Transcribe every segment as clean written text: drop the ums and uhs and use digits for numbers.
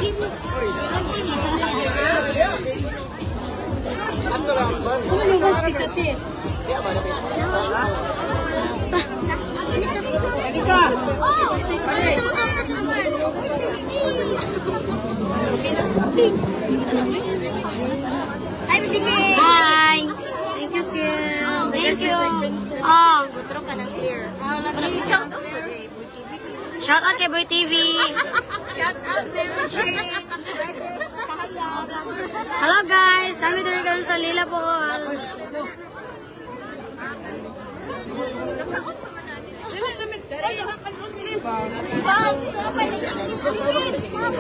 Hi, Baby Kim. Hi. Thank you, Kim. Thank you. Oh, Butro ka ng clear. Shout out sa Boy TV. Shout out kay Boy TV. Shout out, Baby Kim. Hello guys, kami diri karon sa Lila Bohol.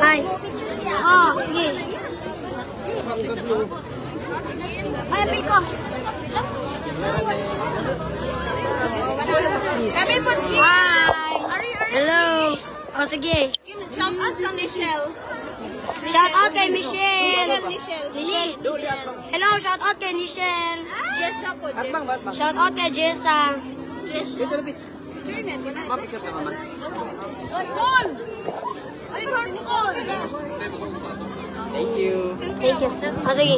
Hi. Oh, sige. Ay, apil ko. Kami po, Kim. Hi. Hello. Oh, sige. Shout out sa Michelle. Shout out kay Michelle. Michelle. Michelle. Hello, shout out kay Michelle. Jessa po, Jessa. Shout out kay Jessa. Jessa. Thank you. Thank you. Oh, sige.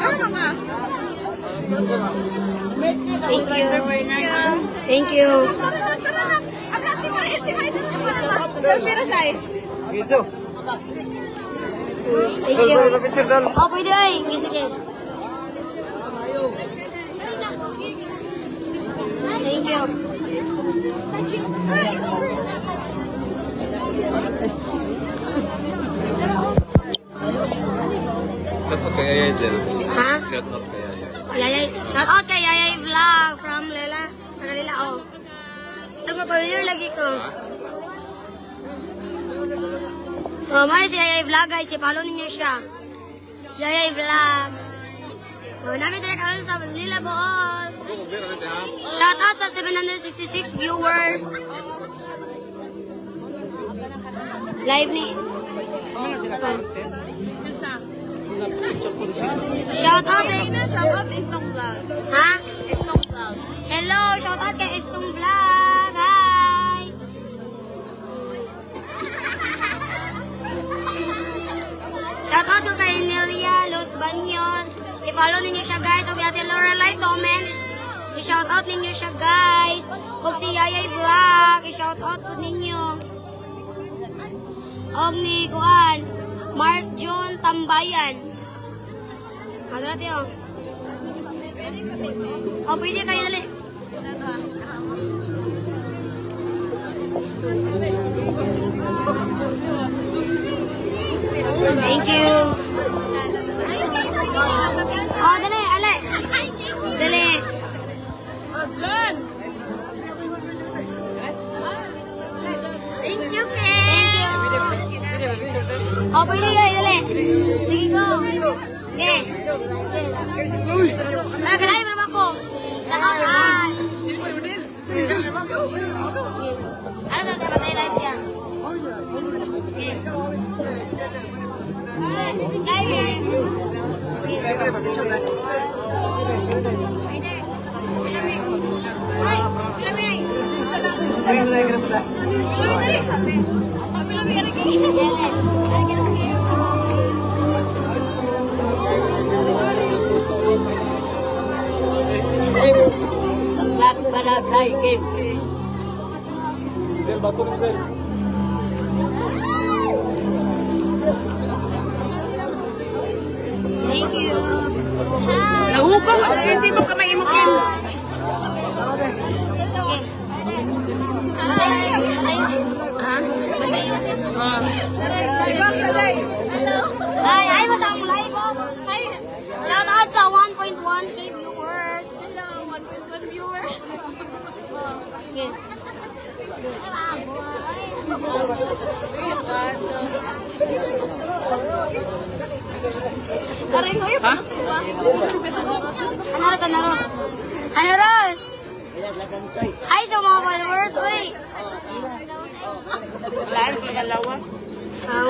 Ano nga? Thank you. Thank you. Tara na, tara na. Ang ati mo, ati mo, ati mo. Selfie ra say. Dito. Thank you. Oh, pwede ay. Sige, sige. Thank you. Shout out kay Yaya Jel. Ha? Shout out kay Yaya. Yayay. Shout out kay Yayay Vlog from Lela. Taga Lela, oh. Nagpapamilyo lagi ko. Oh, mali si Yayay Vlog, guys. I-follow ninyo siya. Yayay Vlog. Oh, namin talaga karon sa Lila Bohol. Shout out sa 766 viewers. Live ni. Shout out eh. Shout out Istong Vlog. Ha? Istong Vlog. Hello, shout out kay Istong Vlog. Hi. Shout out ko kay Nelia Los Baños. I-follow ninyo siya, guys. O kay Ate Lorelai Tomen. I-shout out ninyo siya, guys. O si Yayay Vlog. I-shout out po ninyo. Og ni Kuan, Mark John Tambayan. Ano natin, oh. Oh, pwede kayo dali. Thank you. Oh, dali, ali. Dali. Thank you, Kim. Thank you. Oh, pwede kayo, dali. Sige, go. Okay. Ah, kalay, bro ako. Shout out. Ano sa dapat live niya? Okay. Live, live. Sige. Jel, baso mo, Jel. Thank you. Nahukong, hindi mo kamay mo, Kim. Okay. Patay, patay. Patay. Ay, ay, basta ang live, oh. Shout out sa 1.1K viewers. Hello, 1.1 viewers. Okay. Ha? Ano Ros, ano Ros? Ano Ros? Hi sa mga followers, uy. Wala, magalawa. Aw.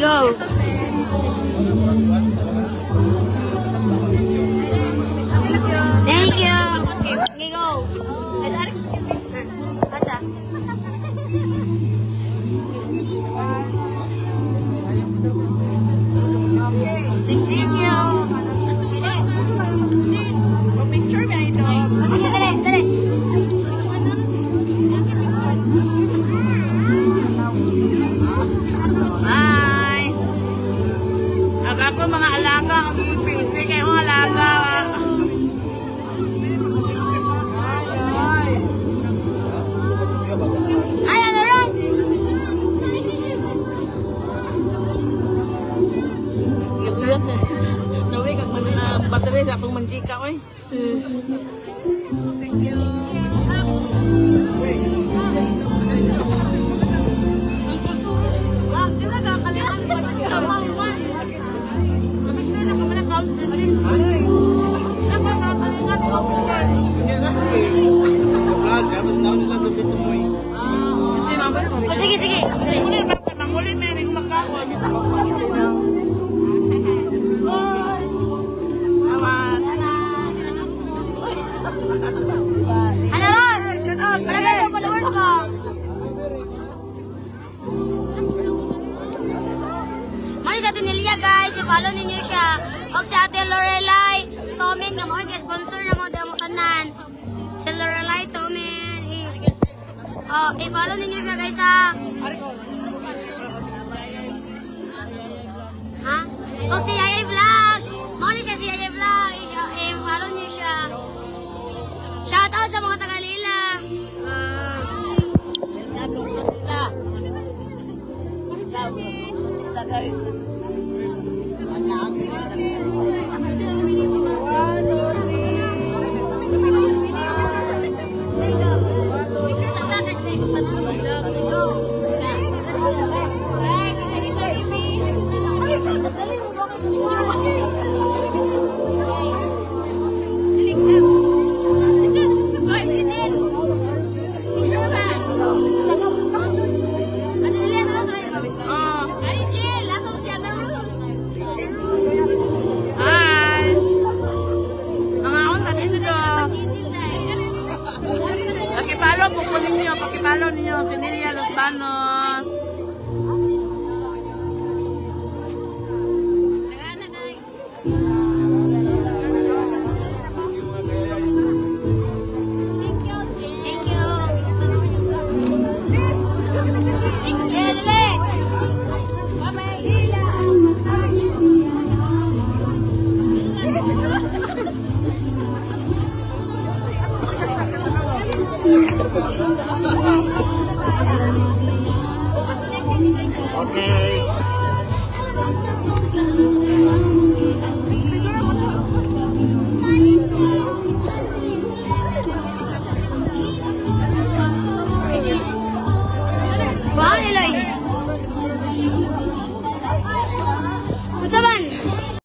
go. Thank you. Okay, go. Acha. Thank you. Picture me ito. Oh, sige, dali, dali. Bye. Ang ako mga alaga, ang pipisi kayo mga alaga. Ay, ano, Ros? Nawi kag man battery sa akong manjika oy. Vlog, tapos na nila tubig tumoy. Oh, sige, sige. Dali. Manguli may makaon. Ano, Ros? Palagay mo, followers ko. Mali sa Ate Nelia, guys. I-follow ninyo siya. Og si Ate Lorelai Tomin, nga mo sponsor na mo damo tanan. Si Lorelai Tomin. Oh, i-follow ninyo siya, guys, ha. Ha? Og si Yaya Vlog. Mao ni siya si Yaya Vlog. I-follow niyo siya. Shout out sa mga taga-Lila. Ah. Hi. Mga on dito. Pakipalo po po ninyo, pakipalo ninyo si Nelia Los Banos. Thank you. Yeah, dali. Okay.